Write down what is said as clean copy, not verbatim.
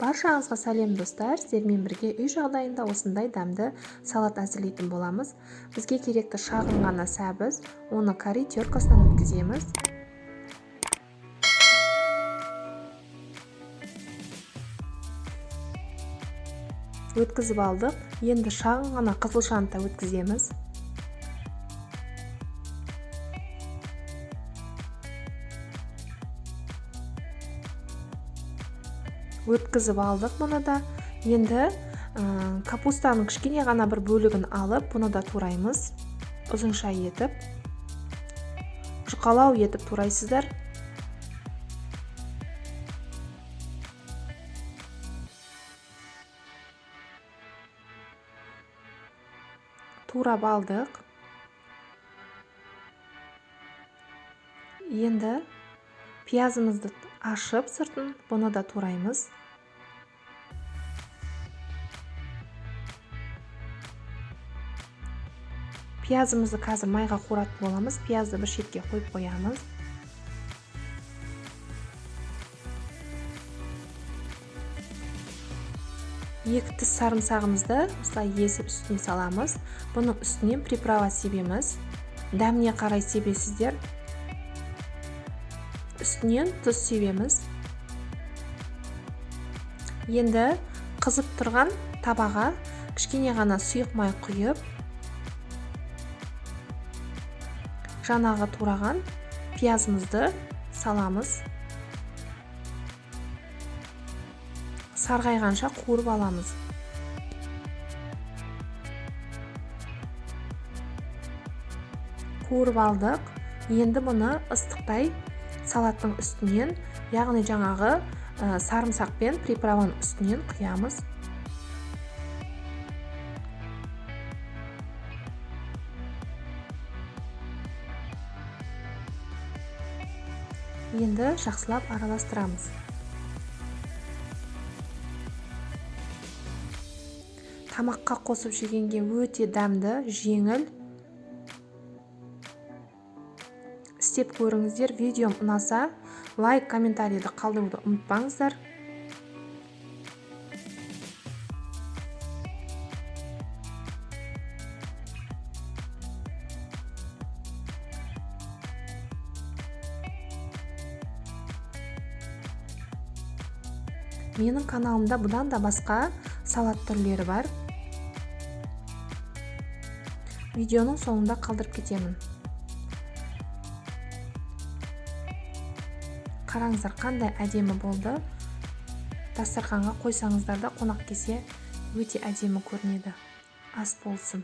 Баршаңызға сәлем достар, сіздермен бірге үй жағдайында осындай дәмді салат әзірлейтін боламыз. Бізге керекті шағын ғана сәбіз, оны карри теркасынан өткіземіз. Өткізіп алдық. Енді шағын ғана қызылшаны да өткіземіз. Өткізіп алдық мұны да. Енді капустаның кішкене ғана бір бөлігін алып, бұны да тураймыз. Ұзынша етіп, жұқалау етіп турайсыздар. Турап алдық. Енді пиязымызды ашып сыртын, бұны да тураймыз. Пиязымызды қазір майға қуыратын боламыз. Пиязды бір шетке қойып қоямыз. Екі тіс сарымсағымызды осылай езіп үстіне саламыз. Бұның үстінен приправа себеміз. Дәміне қарай себесіздер. Үстінен тұз себеміз. Енді қызып тұрған табаға кішкене ғана сұйық май құйып, жаңағы тураған пиязымызды саламыз. Сарғайғанша қуырып аламыз. Қуырып алдық. Енді бұны ыстықтай салаттың үстінен, яғни жаңағы сарымсақ пен приправаның үстінен құямыз. Енді жақсылап араластырамыз. Тамаққа қосып жегенге өте дәмді, жеңіл. Істеп көріңіздер. Видеом ұнаса, лайк, комментарийді қалдыруды ұмытпаңыздар. Менің каналымда бұдан да басқа салат түрлері бар. Видеоның соңында қалдырып кетемін. Қараңыздар, қандай әдемі болды. Дастарханға қойсаңыздар да қонақ келсе өте әдемі көрінеді. Ас болсын.